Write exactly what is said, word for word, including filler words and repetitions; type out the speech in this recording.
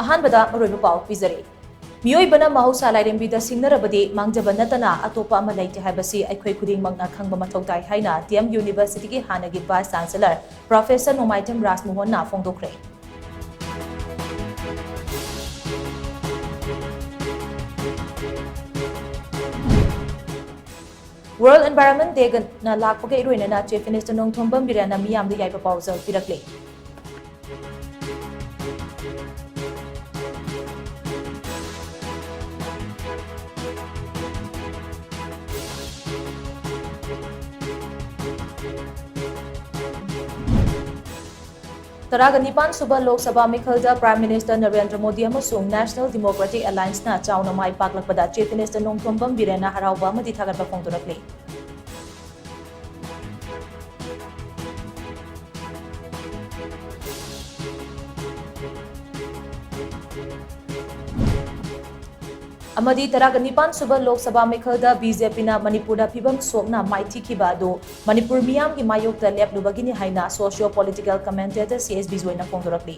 ꯑꯍꯥꯟꯕꯗ ꯃꯔꯨꯑꯣꯏꯕ ꯄꯥꯎ ꯄꯤꯖꯔꯤ꯫ ꯃꯤꯑꯣꯏꯕꯅ ꯃꯍꯧꯁꯥ ꯂꯥꯏꯔꯦꯝꯕꯤꯗ ꯁꯤꯡꯅꯔꯕꯗꯤ ꯃꯥꯡꯖꯕ ꯅꯠꯇꯅ ꯑꯇꯣꯞꯄ ꯑꯃ ꯂꯩꯇꯦ ꯍꯥꯏꯕꯁꯤ ꯑꯩꯈꯣꯏ ꯈꯨꯗꯤꯡꯃꯛꯅ ꯈꯪꯕ ꯃꯊꯧ ꯇꯥꯏ ꯍꯥꯏꯅ ꯗꯤ ꯑꯦꯝ ꯌꯨꯅꯤꯚꯔꯁꯤꯇꯤꯒꯤ ꯍꯥꯟꯅꯒꯤ ꯚꯥꯏꯁ ꯆꯥꯟꯁꯦꯂꯔ ꯄ꯭ꯔꯣꯐꯦꯁꯔ ꯅꯣꯡꯃꯥꯏꯊꯦꯝ ꯔꯥꯖꯃꯣꯍꯟꯅ ꯐꯣꯡꯗꯣꯛꯈ꯭ꯔꯦ꯫ World Environment Day ꯒꯅ ꯂꯥꯛꯄꯒ ꯏꯔꯣꯏꯅꯅ Chief Minister ꯅꯣꯡꯊꯣꯝꯕꯝ ꯕꯤꯔꯦꯟꯅ ꯃꯤꯌꯥꯝꯗ ꯌꯥꯏꯐ ꯄꯥꯎꯖꯦꯜ ꯄꯤꯔꯛꯂꯤ꯫ ꯇꯔꯥꯒ ꯅꯤꯄꯥꯟ ꯁꯨꯕ ꯂꯣꯛ ꯁꯚꯥ ꯃꯤꯈꯜꯗ Prime Minister ꯅꯔꯦꯟꯗ꯭ꯔ ꯃꯣꯗꯤ ꯑꯃꯁꯨꯡ National Democratic Alliance ꯅ ꯆꯥꯎꯅ ꯃꯥꯏ ꯄꯥꯛꯂꯛꯄꯗ Chief Minister ꯅꯣꯡꯊꯣꯝꯕꯝ ꯕꯤꯔꯦꯟꯅ ꯍꯔꯥꯎꯕ ꯑꯃꯗꯤ ꯊꯥꯒꯠꯄ ꯐꯣꯡꯗꯣꯔꯛꯂꯤ꯫ ꯑꯃꯗꯤ ꯇꯔꯥꯒ ꯅꯤꯄꯥꯟ ꯁꯨꯕ ꯂꯣꯛ ꯁꯚꯥ ꯃꯤꯈꯜꯗ ꯕꯤ ꯖꯦ ꯄꯤꯅ ꯃꯅꯤꯄꯨꯔꯗ ꯐꯤꯕꯝ ꯁꯣꯛꯅ ꯃꯥꯏꯊꯤꯈꯤꯕ ꯑꯗꯨ ꯃꯅꯤꯄꯨꯔ ꯃꯤꯌꯥꯝꯒꯤ ꯃꯥꯌꯣꯛꯇ ꯂꯦꯞꯂꯨꯕꯒꯤꯅꯤ ꯍꯥꯏꯅ socio political commentator C S ꯕꯤꯖꯣꯏꯅ ꯐꯣꯡꯗꯣꯔꯛꯂꯤ꯫